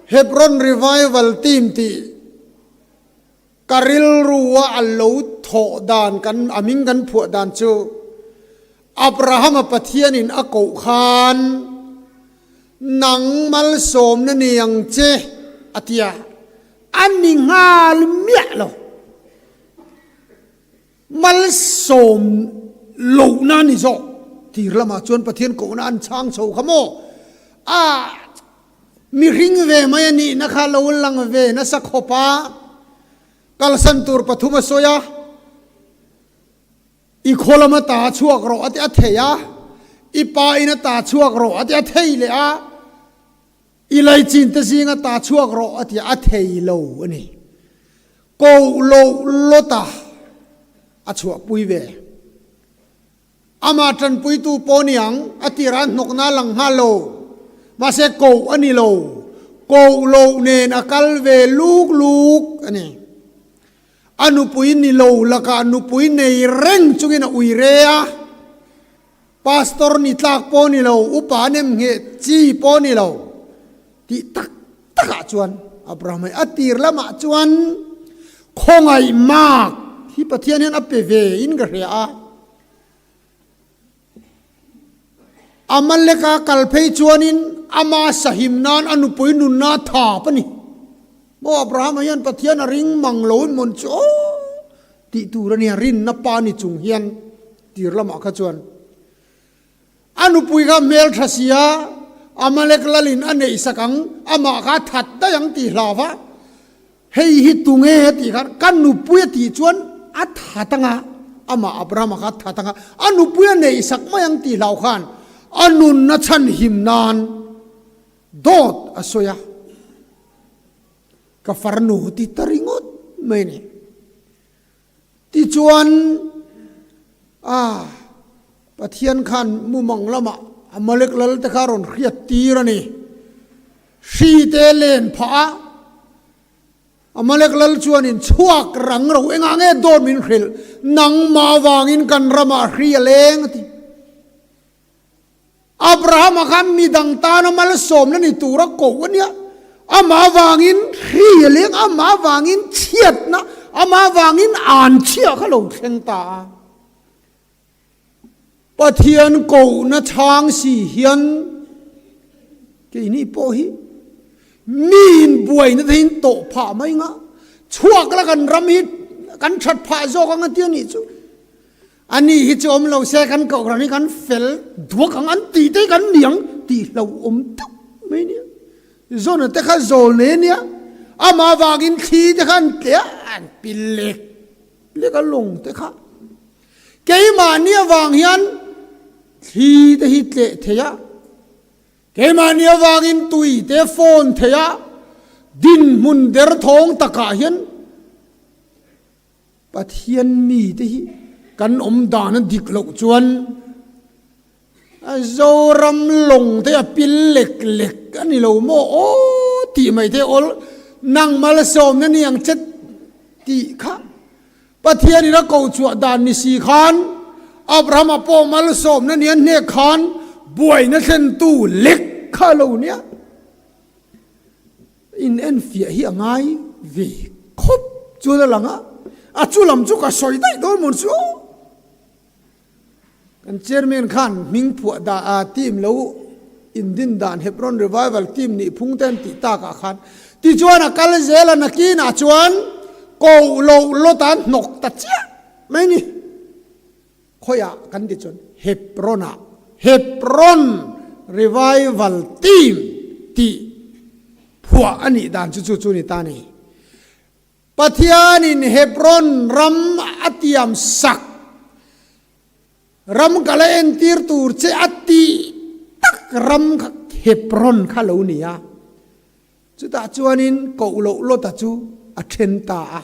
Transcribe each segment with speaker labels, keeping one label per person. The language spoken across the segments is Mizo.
Speaker 1: Hebron Revival Team tih ka rilrua a lo thawh dan kan a hming kan phuah dan chu Abrahama Pathianin a koh khan nang malsawmna ni ang che a ti a, a ni nghal miah lo. Malsawm lohna a ni zawk. Tir lamah chuan Pathian kohna an chhang chho kha maw? A mihring ve mai a nihna kha lo lang ve nasa khawp a, kalsan tur pathum a sawi a, I khaw lama ta chhuak rawh a ti a thei a, i pa ina ta chhuak rawh a ti a thei leh a, I laichin te zinga ta chhuak rawh a ti a thei lo a ni. Koh loh lawta a chhuahpui ve. Amah tanpuitu pawh ni ang a tirah an hnawkna a lang nghal lo. Mahse koh a ni lo. Koh loh nen a kal ve luk luk a ni. A nupui ni lo lakah nupui nei reng chungin a ui re a. Pastor ni tlak pawh ni lo, upa nem ngheh chi pawh ni lo tih tak takah chuan Abraham hi a tir lamah chuan khawngaih mak hi Pathian hian a pe ve in ka hria a. Amaleka kal phei chuanin ama sahim nan a nupui nunna a thap a ni. Maw Abraham hian Pathian a ring mang lo in mawn chu aw tih tur a nia, rinna pa ni chung hian Tir lamah kha chuan a nupui kha hmel tha sia, Amalek lalin a neih sak ang, amah kha a that daih ang tih hlau va, hei hi tunge a tih khan ka nupui a tih chuan a that ang a, amah Abrahama kha a that ang a, a nupui a neih sak mai ang tih hlau khan a nunna chhan him nan dawt a sawi a, ka farnu ti ta ringawt mai a ni. Tichuan, a, Pathian khan mumang lamah Amalek lalte kha a rawn hriat tir a ni. Hri te len phah a, Amalek lal chuanin chhuak rang ro engah nge dawt min hrilh, nangmah avangin kan ramah hri a leng a ti. Abrahama kha midang tana malsawmna ni tura koh a nia. Amah avangin hri a leng, amah avangin chhiatna, amah avangin an chhia kha lo thleng ta a. Pathian kohna chhang si hian keini pawh hi miin buaina te hian tawh phah mai nga, chhuak la kan ram hi kan that phah zawk ang a ti a nih chu. A ni hi chu awm lo se kan kohhran hi kan fel duak ang an tih te hi kan ni ang tih hlauhawm deuh mai nia. Zona te kha zawl nei a nia, amah avangin thli te kha an tle a, an pil lek lek a lawng te kha. Keimahni avang hian thli te hi tleh thei a, keimahni avangin tui te fawn thei a, dinhmun derthawng takah hian Pathian mite hi kan awm dan a dik loh chuan Zoram lawng te a pil lek lek a ni lo maw aw tih mai te awl nang malsawmna ni ang che tih kha Pathian in a ko chhuah dan ni si khan Abraham a pawh malsawmna ni a hnek khan buaina thlentu lek kha a lo nia. In enfiah hi a ngai ve khawp chuan a lang a, a chu lam chu ka sawi daih dawn mawn chu aw. Kan chairman khan hming phuah dah a team lo indin dan Hebron Revival team nih phung te an tih takah khan tichuan a kal zel a nakinah chuan koh loh lawt a hnawk ta chiah mai ni. Khawiah kan ti chuan Hebron-ah Hebron Revival Team tih phuah a nih dan chu chu chu ni ta a ni. Pathianin Hebron ram a tiam sak, ram ka la entir tur che a tih tak ram kha Hebron kha lo ni a. Chutah chuanin koh loh Lota chu a then ta a.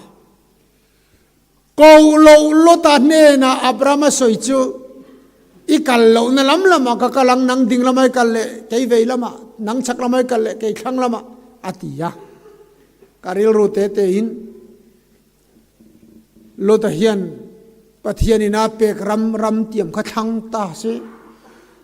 Speaker 1: Ko loh Lota hnenah Abraham a sawi chu, I kal lohna lam lamah ka kal ang, nang ding lamah i kal leh kei vei lamah, nang chhak lamah i kal leh kei thlang lamah, a ti a. Ka rilru te tein Lota hian Pathianin a pek ram ram tiam kha thlang ta se.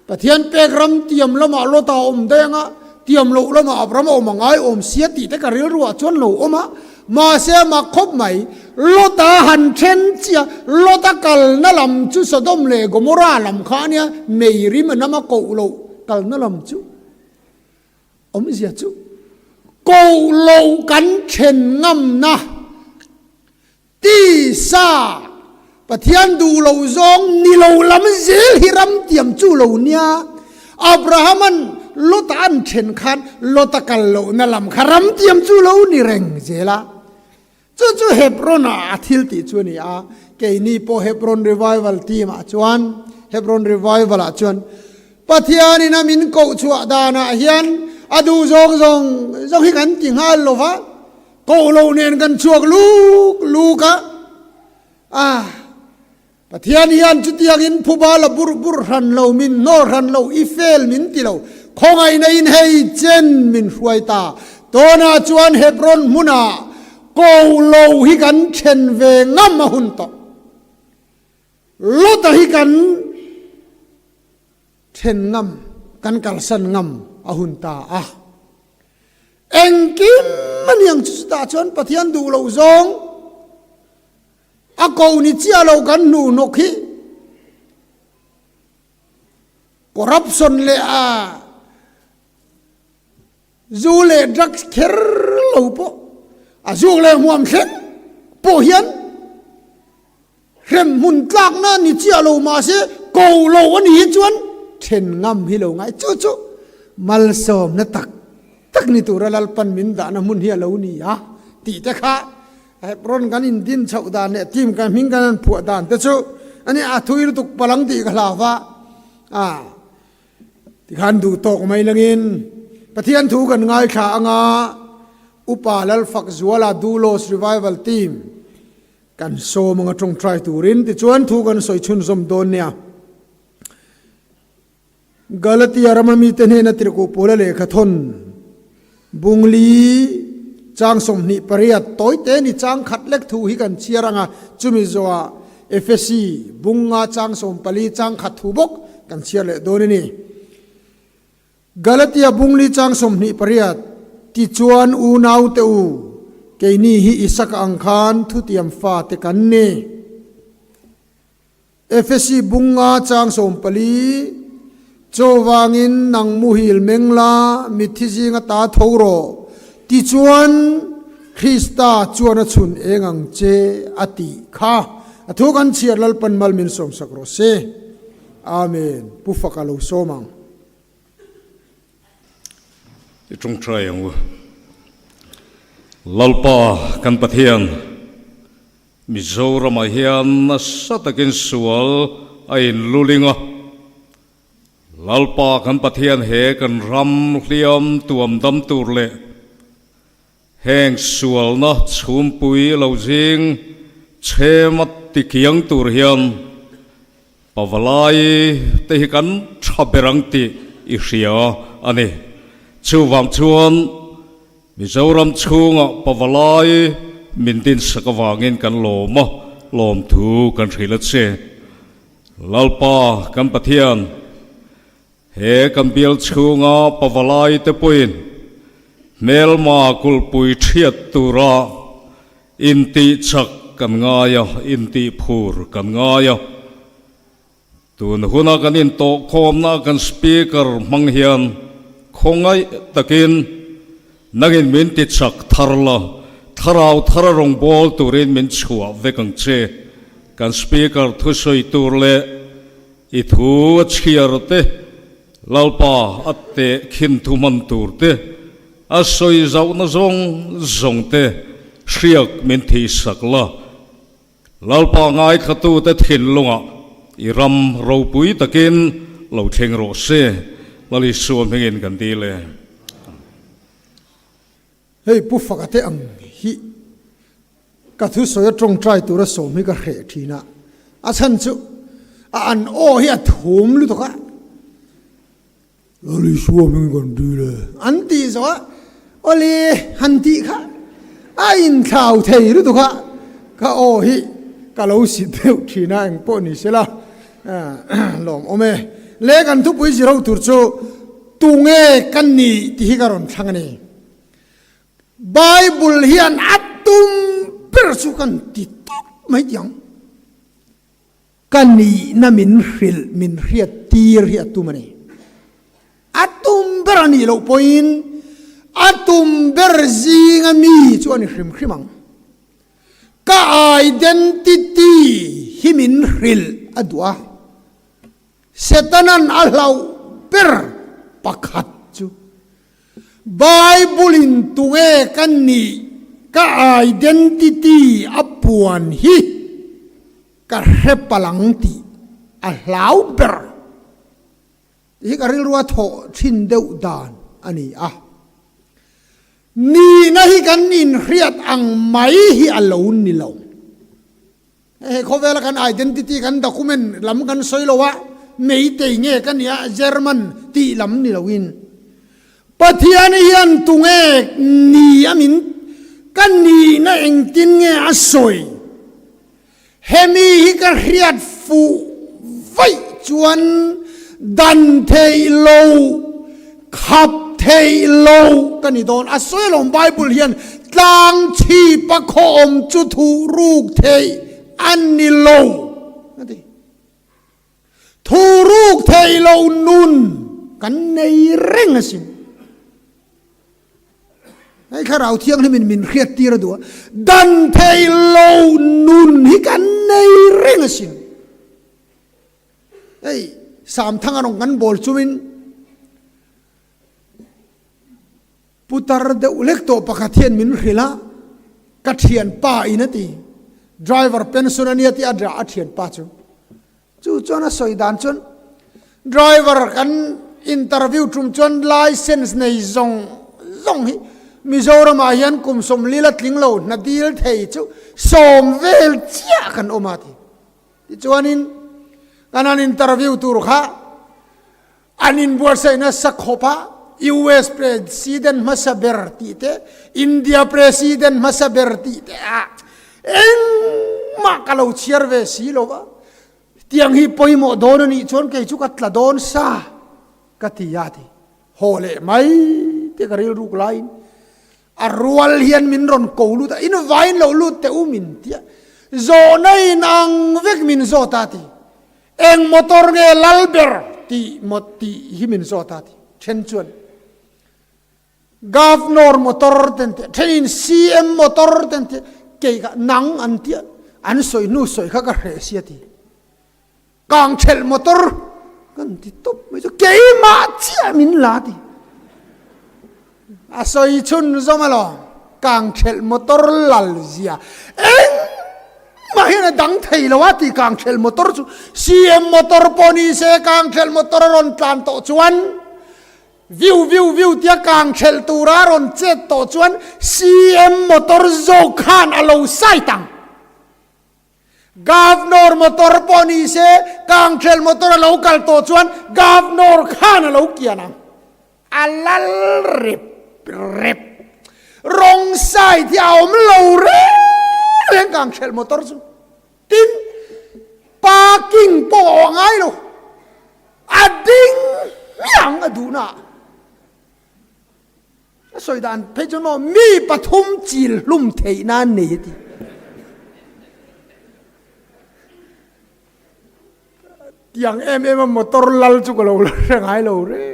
Speaker 1: Pathian pek ram tiam lamah Lota a awm daih ang a. tiam loh lamah Abraham a awm a ngai awm sia tih te ka rilruah chuan lo awm a, mahse a mak khawp mai. Lota han then chiah, Lota kalna lam chu Sodom leh Gomorrah lam kha a nia, mei rim a nam a koh loh kalna lam chu. Awmzia chu koh loh kan then ngamna tisa Pathian duh loh zawng ni lo lam zel hi ram tiam chu lo nia. Abraham-a'n Lota an then khan Lota kal lohna lam kha ram tiam chu lo ni reng zel a. Chu chu Hebron-ah a thil tih chu a ni a, keini pawh Hebron Revival team-ah chuan, Hebron Revival-ah chuan Pathianin a min koh chhuah danah hian a duh zawng zawng zawng hi kan ti nghal lo va, koh loh nen kan chhuak luk luk a, ah, Pathian hian chutiangin phuba la burh burh hran lo, min hnawl hran lo, i fel min ti lo, khawngaihna in hei chen min hruai ta. Tawnah chuan Hebron hmunah ko lo hi kan then ve ngam a hun tawh. Lota hi kan then ngam, kan kalsan ngam a hun ta a. Engkim a niang chu chutah chuan Pathian duh loh zawng, A ko ni chiah lo kan hnu hnawk hi corruption leh a zu leh drugs kher lo pawh a zuk leh hmuam thleng pawh hian hrem hmun tlakna ni chiah lo mahse ko lo a ni hi chuan then ngam hi lo ngai chu chu malsawmna tak tak ni tura Lalpan min dahna hmun hi a lo ni a tih te kha Hebron kan indin chhoh dan leh team kan hming kan han phuah dan te chu a ni a thui lutuk palang tih ka hlau va, a tikhan duh tawk mai langin Pathian thu kan ngaithla anga Upa Lalfakzuala Dulos Revival Team kan sawm anga tawngtai turin tichuan thu kan sawi chhunzawm dawn nia. Galatia rama mite hnena tirhkuh Paula lehkha thawn Bungli chang 28 tawite ni chang khat lek thu hi kan chhiar ang a, chumi zawhah Efesi bunga chang 14 chang khat thu bawk kan chhiar leh dawn a ni. Galatia Bungli chang 28 Tichuan unaute u, keini hi Isaka ang khan thutiam fate kan ni. Efesi bunga chang 14, Chuvangin nang muhil meng la, mitthi zinga ta tho rawh, tichuan Krista chuan a chhun eng ang che a tih kha. A thu kan chhiar Lalpan mal min sawmsak rawh se. Amen. Pu Faka lo sawm ang.
Speaker 2: I tawngtai ang u. Lalpa kan Pathian. Mizoramah hian nasa takin sual a inluling a, Lalpa kan Pathian he kan ram hliam tuam dam tur leh heng sualna chhumpui lo zing chhema tikiang tur hian Pavalai te hi kan tha ber ang tih i hria a ni. Chuvang chuan Mizoram chhungah Pavalai min dinsak avangin kan lawm a, lawmthu kan hrilh a che. Lalpa kan Pathian, he kan bial chhunga Pavalai te pawhin hmelma kulhpui thiat tura Intihchak kan ngai a, intihphur kan ngai a. Tun huna kan intawhkhawmna kan Speaker hmang hian khawngaih takin nangin min tichak thar la, thlarau thara rawngbâwl turin min chhuah vek ang che. Kan Speaker thusawi tur leh i thu a chhiar te, Lalpa a teh khin thu hman tur te, A sawi zauhna zawng zawng te hriak min thihsak la, Lalpa ngaithlatute thinlungah i ram ropui takin lo thleng rawh se, Lal Isua hmingin kan dil e.
Speaker 1: Hei Pu Faka te ang hi ka thusawi a tawngtai tura sawm hi ka hreh thin a, a chhan chu a an aw hi a thum lutuk a, Lal Isua hming kan dil e. An tih zawh a, Awle han tih kha a inthlau thei lutuk a, ka aw hi ka lo sit deuh thin a, engpawh ni sela lawmawm e. Le kan thupui zirho tur chu. Tunge ka nih tih hi ka rawn thlang a ni. Bible hian a tum ber chu kan ti tawp mai tih ang. Ka nihna min hrilh, min hriat tir hi a tum a ni. A tum ber a nih loh pawhin a tum ber zinga mi chu a ni hrim hrim ang. Ka identity hi min hrilh a duh a. Setanan a hlauh ber pakhat chu Bible-in tunge ka nih, ka identity a puan hi ka hre palang tih a hlau ber tih hi ka rilrua thawh thin deuh dan a ni a. Nihna hi kan inhriat ang mai hi a lo ni lo. Hei khawvela kan identity kan document lam kan sawi lo a, Meitei nge ka nia German tih lam ni loin Pathian hian tunge ni a min ka nihna engtin nge a sawi? Hemi hi ka hriat fuh vaih chuan dan theih lo, khap theih lo ka ni dawn. A sawi alawm Bible hian tlang chhip a khaw awm chu thuh ruk theih a ni lo a ti. Thuh ruk theih lo nun kan nei reng asin. Hei Thlarau Thianghlimin min hriat tir a duh a, dan thei lo nun hi kan nei reng asin. Hei Samthanga rawng kan bawl chungin putar deuh lek tawh pakhat hian min hrilh a, ka thianpa in a ti, driver pension a nia tih a a thianpa chu. Chu chuan a sawi dan chuan driver kan interview tum chuan license nei zawng zawng hi Mizoramah hian kum sawmli la tling lo hna dil thei chu sawm vel chiah kan awm a ti. Tichuanin kan han interview tur kha an inbuatsaih nasa khawp a, US President hmasa ber tih te, India President hmasa ber tih te ah engmah ka lo chhiar ve si lo va, tiang hi pawimawh dawn a nih chuan kei chu ka tla dawn sa ka ti a ti. Haw leh mai te ka rilruk laiin a rual hian min rawn ko lut a, in vain lo lut teh u min tia, zawhna in ang vek min zawt a ti. Eng motor nge lal ber tih maw tih hi min zawt a ti. Then chuan Governor motor ten tih, thenin CM motor ten tih, kei kha nang an tia, an sawi hnu sawi kha ka hreh sia ti. Kangthelh motor kan ti tawp mai chu keimah chiah min la ti. A sawi chhun zawm alawm, kangthelh motor lal zia engmah hian a dang thei lo a ti kangthelh motor chu CM motor pawh ni se kangthelh motor a rawn tlan tawh chuan viu viu viu tia kangthelh tura a rawn chet tawh chuan CM motor zawk khan a lo side ang. Governor motor pawh ni se, Kangthel motor a lo kal tawh chuan Governor khan a lo kian ang. A lal rep rep. Wrong side hi a awm lo reng reng Kangthel motor chu. Tin, parking pawh a awh ngai lo. A ding hmiang a duhna ah. A sawi dan phei chuan maw mi pathum chil hlum theih nan nei a ti. Tiang em em a motor lal chu ka lo la hre ngai lo re.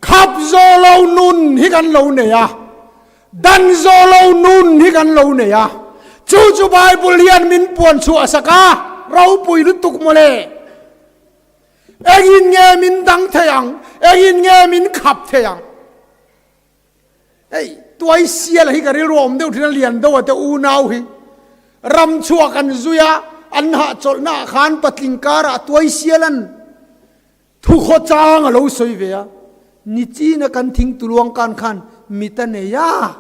Speaker 1: Khap zawh lo nun hi kan lo nei a, dan zawh lo nun hi kan lo nei a. Chu chu Bible hian min puan chhuah sak a, ropui lutuk mawle. Engin nge min dang thei ang? Engin nge min khap thei ang? Hei, tuai sial hi ka rilru awm deuh thin a, lian deuh a te unau hi. Ram chhuak an zui a, an hahchawlhna ah khan patling karah tuai sial an thu khaw chang a lo sawi ve a. Nichina kan thing tuluang kan khan mit a nei a.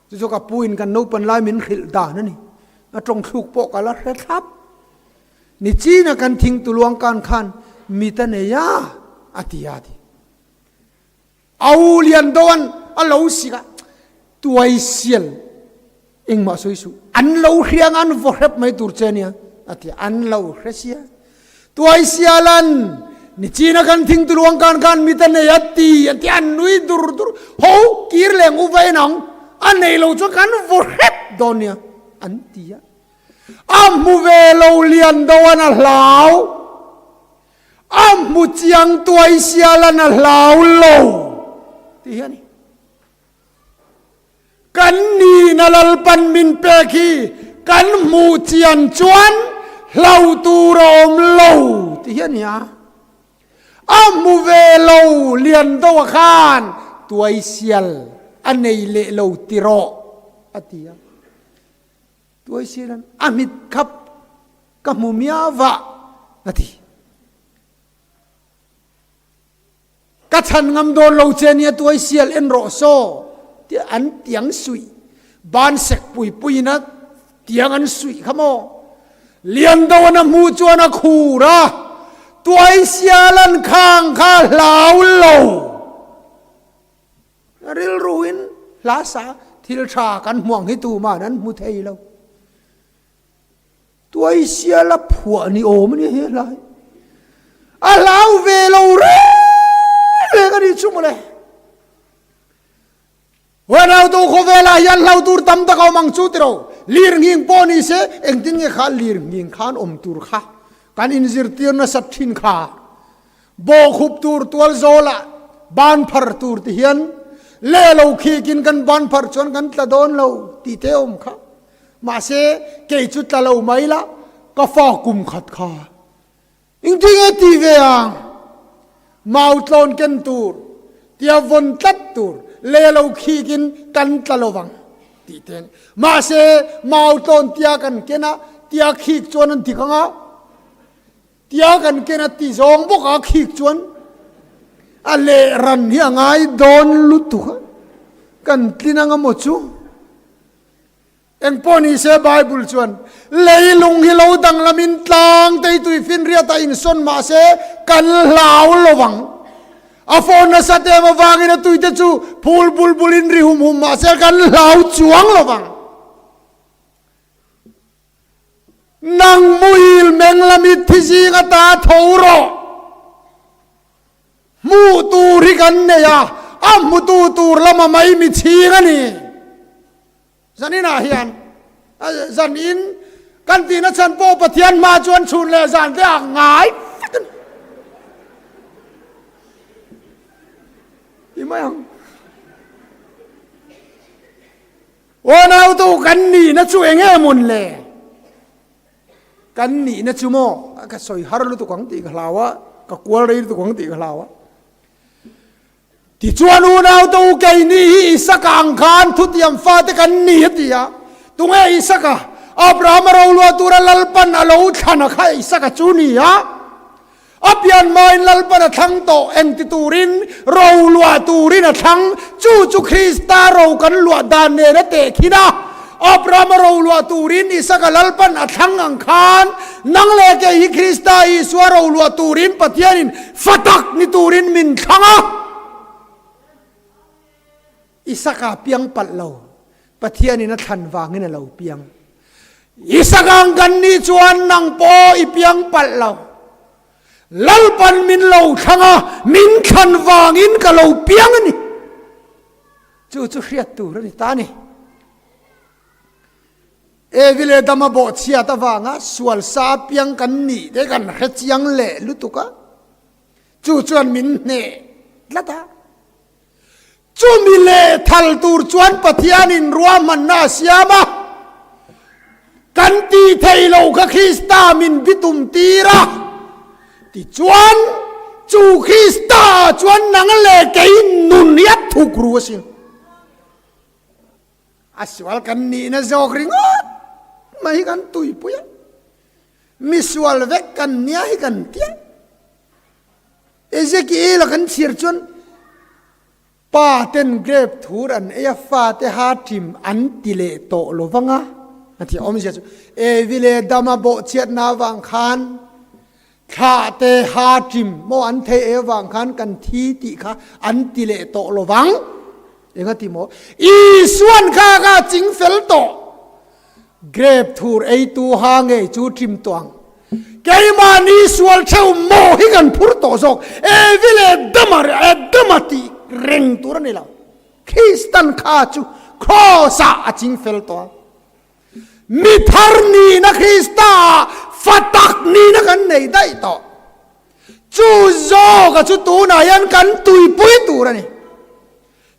Speaker 1: Chu chu ka pu in kan naupan lai min hrilh dan a ni. A tawngthluk pawh ka la hre thlap. Nichina kan thing tuluang kan khan mit a nei a, a ti a ti. Au lian doan a lo sik a, tuai sial engmah sawi suh, an lo hriang an vaw hrep mai tur che nia, a ti a, an lo hre sia. Tuai sialan Nichina kan thingtuluang kan khan mit a nei a ti an ti a, an nui dur dur. Ho, kir leng u va en ang, a nei lo chuan kan vaw hrep dawn nia an ti a. A hmu ve lo lian do an a hlau, a hmu chiang tuai sial an a hlau lo tih hi a ni. Kan nihna Lalpan min pek hi kan hmuh chian chuan hlau tur a awm lo tih hi a ni a. A hmu ve lo lian deuha khan tuai sial a nei leh lo ti rawh a ti a. Tuai sial a mit khap ka hmu miau a ti. Ka chhan ngam dawn lo che nia tuai sial en rawh saw tia an tiang suih ban sek pui pui in a tiang an suih kha maw. Lian do an a hmuh chuan a khur a, tuai sial an khang kha hlau lo. Rilru in hla sa thil tha kan hmuang hi tuman an hmu thei lo. Tuai sial a phuah ni awm a nia he hla hi. A hlau ve lo reng reng a nih chu mawle. Huanau tu khawvelah hian hlau tur tam tak a awm ang chu tiro. Lir nghing pawh ni se engtin nge kha lir nghing khan awm tur kha kan inzirtir nasat thin kha. Bawhkhup tur tual zawlah ban phar tur ti hian leh lo khikin kan ban phar chuan kan tla dawn lo tih te awm kha. Mahse, kei chu tla lo mai la, ka fa kum khat kha. Engtin nge ti ve ang? Mau tlawn ken tur, tia vawn tlat tur, leh lo khikin kan tla lo vang tih te a ni. Mahse, mau tlawn tia kan ken a, tia khik chuan an dik ang a. Tia kan ken a ti zawng bawk a, khik chuan a leh ran hi a ngai dawn lutuk a, kan tlin ang emaw chu. Engpawh ni se Bible chuan leilung hi lo danglamin tlang tei tui finriat a insawn mah se kan hlau lo vang. A phone nasa te em avangin a tuite chu phul bul bulin ri hum hum mah se kan hlau chuang lo vang. Nang muhil meng lamit thi zing ata tho rawh. Hmuh tur hi kan nei a, a hmutu tur lama mai mi chhing a ni. Zaninah hian zanin kan tihna chhan pawh Pathian hma chuan chhun leh zan te ah ngai vek a ni. Ti mai ang. Aw nautu kan nihna chu eng nge mawn le? Kan nihna chu maw ka sawi har lutuk ang tih ka hlau a, ka kual rei lutuk ang tih ka hlau a. Tichuan unaute u keini hi Isaka ang khan thutiam fate kan ni a ti a. Tunge Isaka? Abrahama roluah tura Lalpan a lo thlan a kha Isaka chu ni a. A pian hmain Lalpan a thlang tawh engti turin roluah turin a thlang. Chu chu Krista ro kan luah dan nen a tehkhin a. Abrahama roluah turin Isaka Lalpan a thlang ang khan nang leh kei hi Krista Isua roluah turin Pathianin Fa tak ni turin min thlang a. Isaka piang palh lo, Pathianin a thlan vangin a lo piang. Isaka ang kan nih chuan nang pawh i piang palh lo. Lalpan min lo thlang a, min thlan vangin ka lo piang a ni. Chu chu hriat tur a ni ta a ni. Evi leh Dama bawhchhiat avanga sual sa apiang kan nih te kan hre chiang leh lutuk a, chu chuan min hneh tlat a. Chumi leh thal tur chuan Pathianin ruahmanna a siam a, kan tih theih loh kha Krista min bitum tir a, tichuan chu Krista ah chuan nang leh kei nun hi a thuk ru asin. A sual kan nihna zawk ringawt mai hi kan tuipui a, misual vek kan nia hi kan tia. Ezekiel-a kan chhiar chuan pa ten grape thur an ei a, fate ha ṭim an ti leh tawh lo vang a, a ti a. Awmzia chu Evi leh Adama bawhchhiatna avang khan Thlah te ha ṭim maw an thei e vang khan kan thi tih kha an ti leh tawh lo vang. Enga ti maw? Isuan kha kha a ching fel tawh. Grape thur eitu ha ngei chu ṭim tawh ang. Keimahni sual theuh maw hi kan phur tawh zawk. Evi leh Adama reh Adama tih reng tur a ni lo. Kristan kha chu Kraws ah a ching fel tawh a. Mi thar nihna Krista ah fa tak nihna kan nei daih tawh. Chu zawka chu tunah hian kan tuipui tur a ni.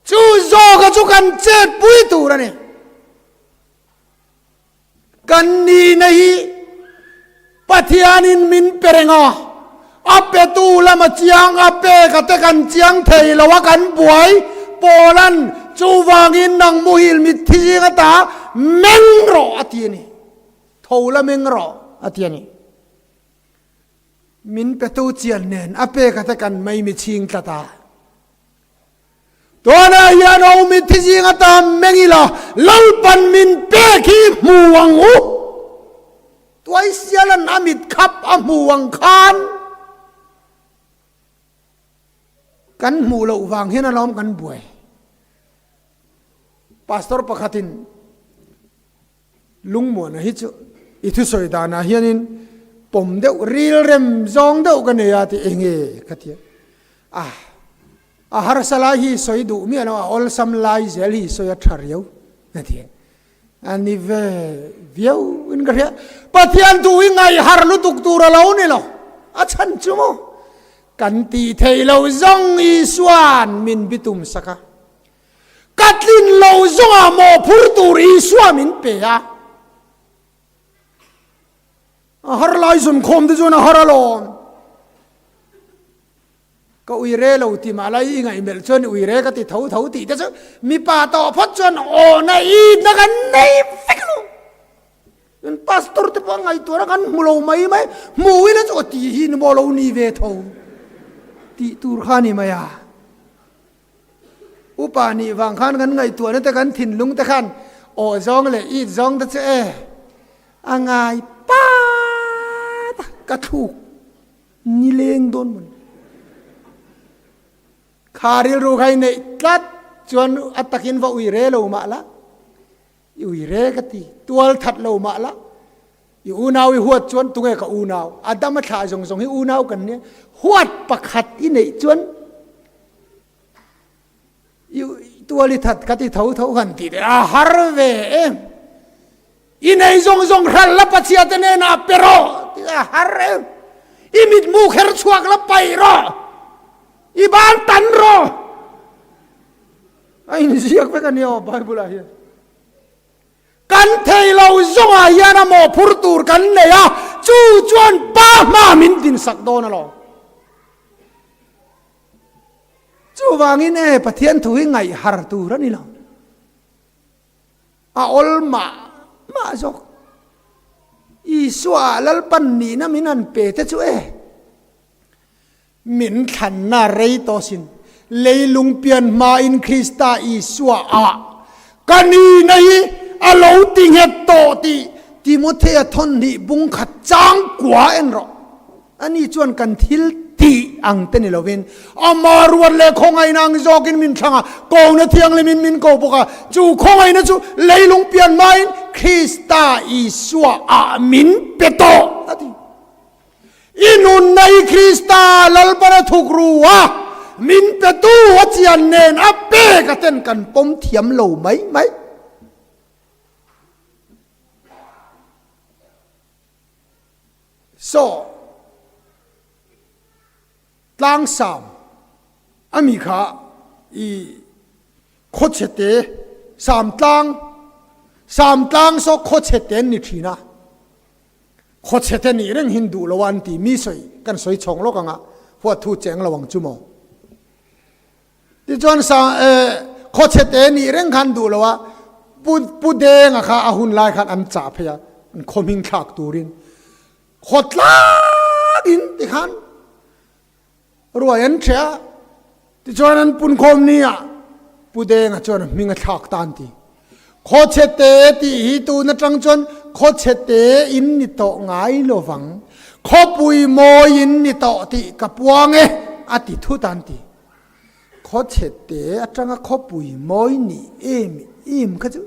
Speaker 1: Chu zawka chu kan chetpui tur a ni. Kan nihna hi Pathianin min pe reng a, a petu lama chiang a pek a te kan chiang thei lo a kan buai Paula'n chuvangin nang muhil mitthi zing ata meng rawh a ti a ni. Tho la meng rawh a ti a ni. Min petu chian nen a pek a te kan maimi chhing tlat a. Tunah hian ho mitthi zing atan meng ila Lalpan min pek hi hmu ang u. Tuaisialan a mit khap a hmu ang khan kan hmuh loh vang hian alawm kan buai. Pastor pakhatin Lungmuana hi chu i thusawi danah hianin pawm deuh rilrem zawng deuh ka nei a tih enge ka ti a. A a harsa lai hi sawi duh miah lo a awlsam lai zel hi sawi a tha riau a ti a. A ni ve viau in ka hria. Pathian duh hi ngaih har lutuk tur a lo ni lo. A chhan chu maw? Kan tih theih loh zawng Isua'n min bitum sak a. Ka tlin lo zawngah mawhphur tur Isua min pe a. A har lai zunkhawm te chuan a har alawm. Ka uire lo ti mah lai i ngaihmelh chuan uire ka ti tho tho tih te chu mipa tawh phawt chuan awna itna kan nei vek lo. Kan pastor te pawh ngaihtuahna kan hmu lo mai mai, hmu ila chu aw ti hi ni maw lo ni ve tho tih tur kha ni mai a. Upa nih vang khan kan ngaihtuahna te kan thinlung te khan aw zawng leh it zawng te chu e a ngai pat a, ka thluk nileng dawn maw ni. Kha rilru kha i neih tlat chuan a takin va ui re lo mah la, I ui re ka ti, tual that lo mah la, i unau i huat chuan tunge ka unau? Adam a thlah zawng zawng hi unau kan nia, huat pakhat i neih chuan i tual i that ka ti tho tho han ti teh a har ve em. I nei zawng zawng hral la Pathian te hnenah pe rawh ti a har em. I mitmu kher chhuak la paih rawh, i ban tan rawh. A inziak vek a nia aw Bible ah hian. Kan thei lo zawngah hian a mawhphur tur kan nei a, chu chuan pa hma min dinsak dawn alawm. Chuvangin e Pathian thu hi ngaih har tur a ni lo. A awl mah mah zawk. Isua ah Lalpan nihna min han pe te chu e. Min thlanna rei tawh sin. Leilung pian hmain Krista Isua ah ka nihna hi a lo ti nghet tawh tih Timothea thawnhnih bung khat chang kua en rawh. Ani chuan kan thil tih ang te ni lovin ama ruat leh khawngaihna ang zawkin min thlang a, kohna thianghlimin min ko bawk a, chu khawngaihna chu leilung pian hmain Krista Isua ah min pe tawh a ti. I nunna i Krista Lalpana thuk ru a, min petu a chian nen a pek a ten kan pawm thiam lo mai mai. Saw tlangsam a mi kha i khawchhete samtlang samtlang saw khawchhete an ni thin a. Khawchhe te nih reng hin duh lo a an ti mi sawi kan sawi chhawng lawk ang a, huat thu cheng lo ang chu maw? Tichuan sa khawchhe te nih reng khan duh lo a, Pu Pu Denga kha a hun lai khan an chah phei a, an khaw hming thlak turin khaw tlak in tikhan ruai an ṭheh a, tichuan an punkhawm ni ah Pu Denga chuan a hming a thlak ta an ti. Khawchhe te tih hi tun aṭang chuan khawchhe te in ni tawh ngai lo vang, khawpui mawi in ni tawh tih ka puang e a ti thut a an ti. Khawchhe te aṭanga khawpui mawi nih em em kha chu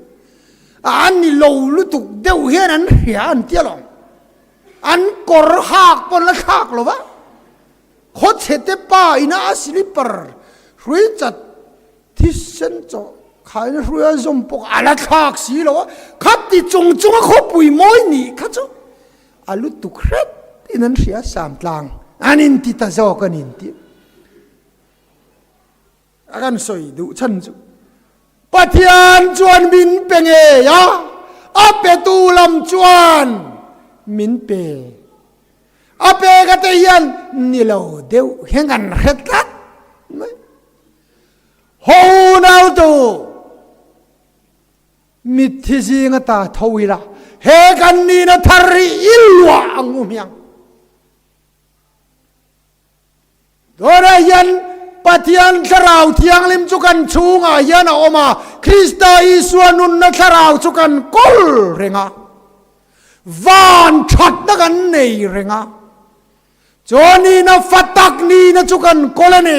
Speaker 1: a ni lo lutuk deuh hian an hria an ti alawm. An kawr hak pawn la thlak lo va, khawchhe te pa ina a slipper hrui chat thisen chaw khaina hrui a zawm pawh a la thlak si lo a, khati chung chunga khawpui mawi nih kha chu a lutuk hret in an hria Samtlang an inti ta zawk an inti. A kan sawi duh chhan chu Pathian chuan min pe ngei a, a petu lam chuan min pe. A pek a te hian ni lo deuh hian kan hre tlat mai. Ho nautu mitthi zinga ta tho ila he kan nihna thar hi i luah ang u hmiang. Tunah hian Pathian Thlarau Thianghlim chu kan chhungah hian a awm a, Krista Isua nunna Thlarau chu kan kawl reng a, van thatna kan nei reng a, chuanina fa tak nihna chu kan kawl a ni.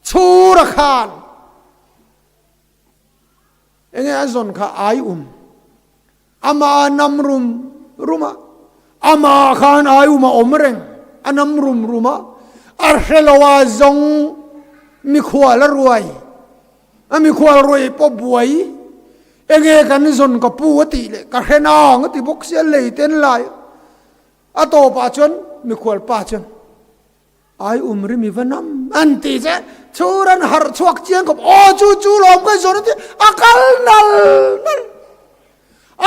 Speaker 1: Chhura khan enge a zawn kha ai um. Amah a nam rum rum a, amah khan ai um a awm reng, a nam rum rum a, a hre lo a zawng mikhual a ruai, a mikhual ruai pawh buai, enge kan zawn ka pu a tih leh ka hre nang a ti bawk sia lei ten lai a tawpah chuan mikhual pa chuan Ai um ri mi va nam an ti che chhur an harh chhuak chiang khawp aw chu chu lawm ka zawn ti a kal nal nal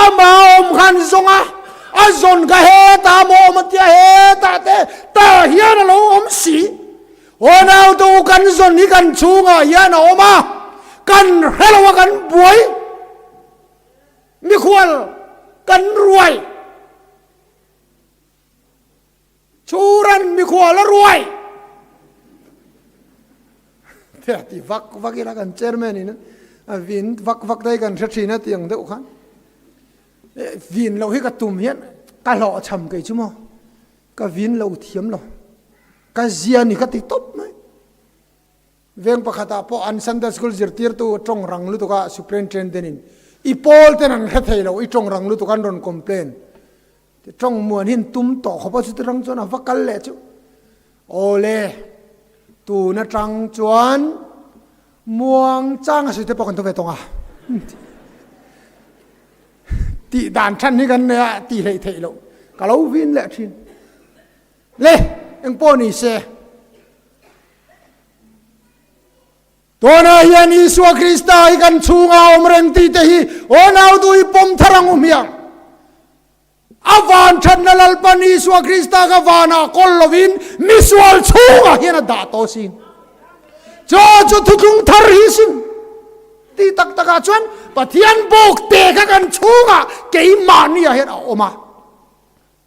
Speaker 1: ama awm khan zawng a a zawn ka heta maw awm a tia heta te ta hian a lo awm si aw nau te u kan zawn hi kan chhungah hian a awm a kan hre lo a kan buai mikhual kan ruai. Churan mikhual a ruai te a ti vak vak ila kan chairman in a vin vak vak te hi kan hre thin a tih ang deuh khan vin loh hi ka tum hian ka hlawh cham kei chu maw ka vin lo thiam lo ka zia ni ka ti tawp mai. Veng pakhatah pawh an Sunday School zirtirtu tawng rang lutuk a Superintendent in i pawl ten an hre thei lo i tawng rang lutuk an rawn complain. Ti tawng muan hin tum tawh khawp a chuti rang chuan a va kal leh chu. Awle tun atang chuan muang chang a sawi te pawh kan thu ve tawng a. Tih dan than hi kan nei a tih hleih theih loh ka lo vin leh thin. Le engpawh ni se. Tunah hian Isua Krista hi kan chhunga awm reng tih te hi aw nau du i pawm thar ang u hmiang. A van thatna Lalpan Isua Krista kha vanah kawl lovin misual chhungah hian a dah tawh sin. Chu chu thuthlung thar hi sin. Ti tak takah chuan Pathian bawk te kha kan chhungah keimahniah hian a awm a.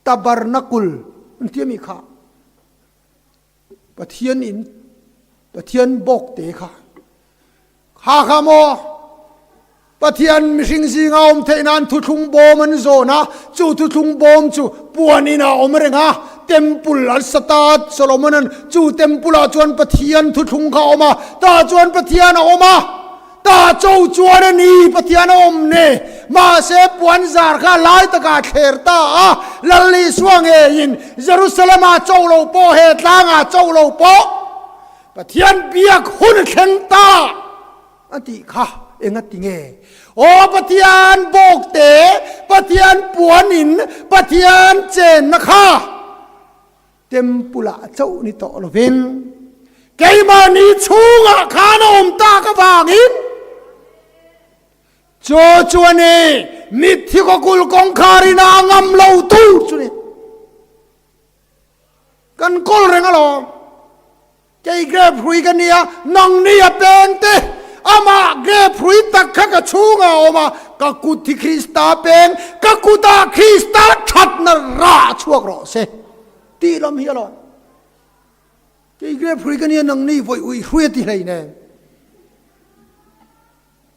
Speaker 1: Tabernacle an ti ami kha. Pathian in Pathian bawk te kha kha kha maw Pathian mihring zinga awm theih nan thuthlung bawm an zawn a, chu thuthlung bawm chu puan in ah awm reng a, temple an sa ta Solomon an chu temple ah chuan Pathian thuthlung kha a awm a, tah chuan Pathian a awm a. Ta cho chuan a ni, Pathian a awm ne. Mahse puan zar kha lai takah thler ta a, Lal Isua ngeiin Jerusalem-ah cho lo pawh he tlangah cho lo pawh Pathian biak hun a thleng ta a tih kha eng a ti nge? Aw Pathian bawkte, Pathian puanin Pathian chenna kha Temple-ah chauh ni tawh lovin keimahni chhungah khan a awm tak avangin chu chu a ni, mitthi khawkul kawngkhar ina a ngam lo tur chu ni. Kan kawl reng alawm. Kei grape hrui ka nia, nangni a peng te, amah grape hrui tak kha ka chhungah a awm a, ka kut hi Krista peng, ka kutah Krista thatna rah chhuak rawh se tih lam hi alawm. Kei grape hrui ka nia, nangni vawi ui hrui a ti hlei nen.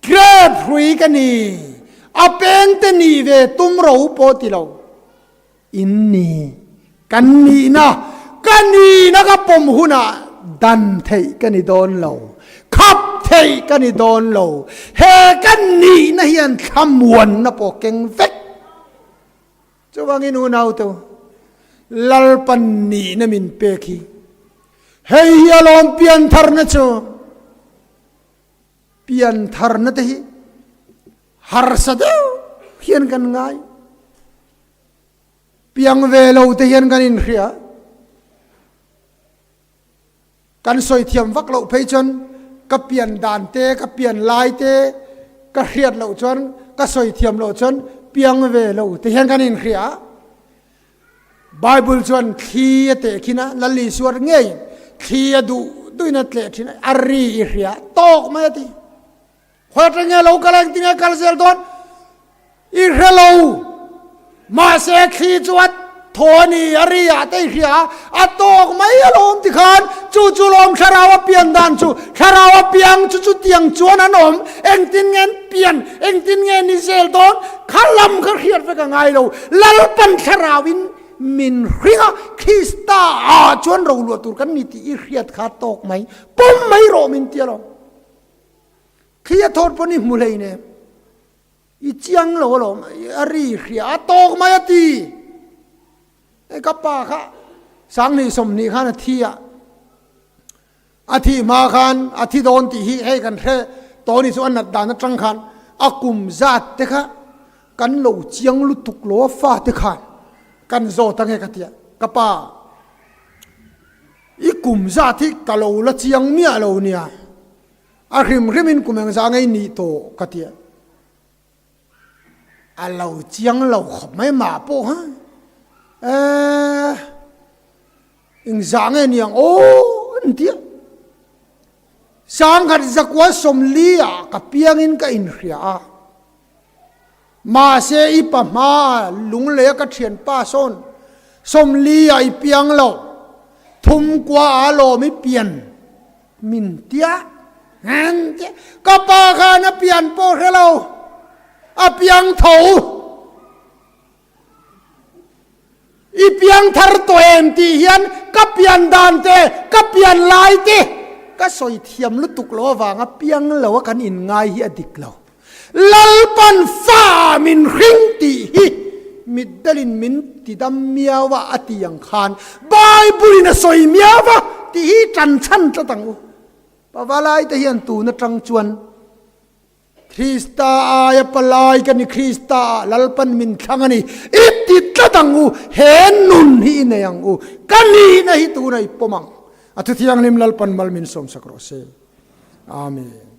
Speaker 1: Grape hrui ka ni, a peng te nih ve tum ro pawh ti lo. In ni, kan nihna, ka nihna ka pawm hunah dan theih ka ni dawn lo, khap theih ka ni dawn lo, he ka nihna hian thlamuanna pawh keng vek. Chuvangin unaute u, Lalpan nihna min pek hi, hei hi alawm piantharna chu. Piantharna te hi harsa deuh hian kan ngai. Piang ve lo te hian kan inhria. Kan sawi thiam vak loh phei chuan ka pian dan te, ka pian lai te ka hriat loh chuan, ka sawi thiam loh chuan piang ve lo te hian kan inhria. Bible chuan thli a teh khin a, Lal Isua ngei thli a duh duhin a tleh thin a, a ri i hria tawk mai a ti. Khawi atang nge lo kal a, engtin nge kal zel dawn i hre lo. Mahse thli chu a thaw a ni, a ri ah te i hria a, a tawk mai alawm ti khan chu chu lawm thlarau a pian dan chu, thlarau a piang chu chutiang chuan an awm, engtin nge an pian, engtin nge ni zel dawn kha lam kha hriat vek a ngai lo. Lalpan thlarauin min hring a, Krista ah chuan roluah tur kan ni tih i hriat kha tawk mai, pawm mai rawh min ti alawm. Thli a thawt pawn i hmu hlei nem. I chiang lo alawm, a ri hria a tawk mai a ti. Hei ka pa kha Sanghnih 20 khan a thi a, a thih hma khan a thi dawn tih hi hei kan hre tawh ni chu a nat dan atang khan a kum zat te kha kan lo chiang lutuk lo a fate khan kan zawt ange ka tia ka pa i kum zat hi ka lo la chiang miah lo nia. A hrim hrim in kum engzah ngei nih tawh ka ti a, a lo chiang lo khawp mai mah pawh ha eh engzah nge ni ang aw an ti a, sangkhat zakua 40 ah ka piang in ka inhria a, mahse i pa hma a lunglei a ka thianpa sawn 40 ah i piang lo, thumkua ah lawm i pian. Min tia an tia ka pa khan a pian pawh hre lo a piang tho i piang thar tawh em tih hian ka pian dan te ka pian lai te ka sawi thiam lutuk lo avanga piang lo a kan inngai hi a dik lo Lalpan fa min hring tih hi mitdelin min tidam miau a a ti ang khan Bible in a sawi miau a tih hi tan chhan tlat ang u. Pavalai te hian tun atang chuan Krista aia palai ka ni Krista ah Lalpan min thlang a ni i ti tlat ang u he nun hi i nei ang u ka nihna hi tuna i pawm ang a thuthianghlim Lalpan mal min sawmsak rawh se. Amen.